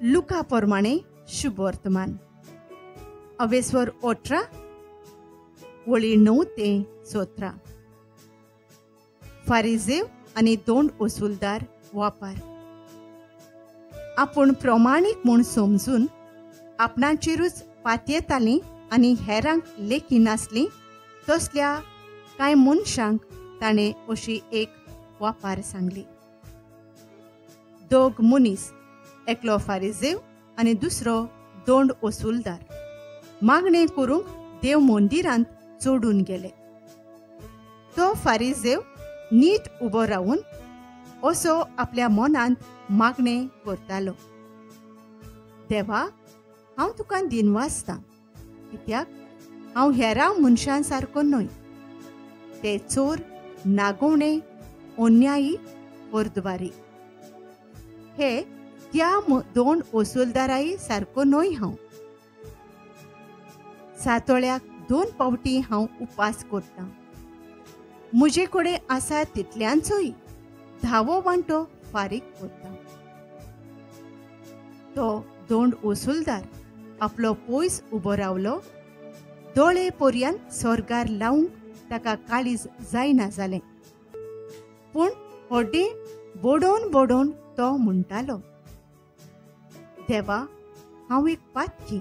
लुका प्रमाणे शुभवर्तमान अवेस्वर 18 वळी 9 ते 17. फारिजेव आनी दोन वसुलदार वापार. आपूण प्रमाणीक म्हूण समजून आपणाचेरूच पातयेतालीं आनी हेरांक लेखी नासलीं तसल्या कांय मनशांक ताणें अशी एक वापार सांगली. दोग मनीस, एकलो फारिजेव आनी दुसरो दोंड वसुलदार, मागणें करूंक देव मंदिरांत चडून गेले. तो फारिजेव नीट उबो रावून असो आपल्या मनांत मागणें करतालो, देवा, हांव तुका दिनवासतां कित्याक हांव हेरां मनशां सारको न्हय. ते चोर, नागोवणे, अन्यायी, परद्वारी हे त्या दोन वसुलदाराय सारको न्हय. हांव सातोळ्याक 2 पावटी हांव उपास करतां. म्हजे कडेन आसा तितल्यांचोय 10वो वांटो फारीक करता. तो दोंड वसुलदार आपलो पयस उबो रावलो. दोळे पर्यान स्वर्गार लावंक ताका काळीज जायना जालें, पूण होड्डें बोडोवन बोडोवन तो म्हणटालो, देवा, हांव एक पातकी,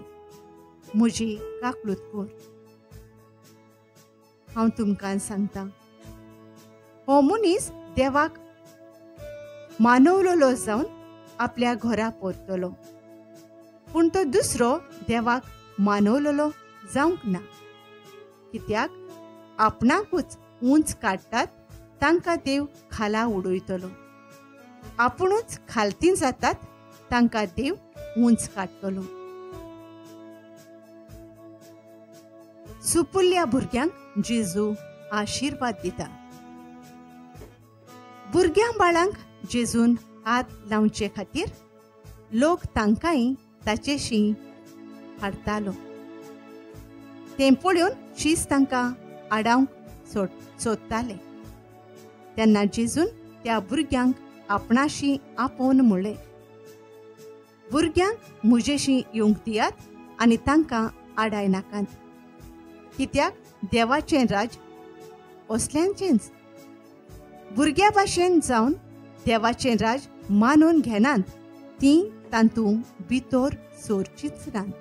म्हजी काकळूत कर. हांव तुमकां सांगता, हो मनीस देवाक मानवलोलो जावन आपल्या घरा परतलो, पूण तो दुसरो देवाक मानवलोलो जावंक ना. कित्याक आपणाकूच उंच काडटात तांकां देव खाला उडयतलो, आपुणूच खालती जातात तांकां देव उंच काडटलो. सुपुल्ल्या भुरग्यांक जेजू आशिर्वाद दिता. भुरग्यां बाळांक जेजून हात लावचे खातीर लोक तांकांय ताचेशी हाडटालो. तें पळोवन शीस तांकां आडावंक सोदताले. तेन्ना जेजून त्या भुरग्यांक आपणाशी आपोवन म्हणलें, भुरग्यांक म्हजेशी येवंक दियात आनी तांकां आडाय नाकात, कित्याक देवाचें राज असल्यांचेंच. भुरग्या भाशेन जावन देवाचें राज मानून घेनात तीं तातूंत भितर सोरचींच नात.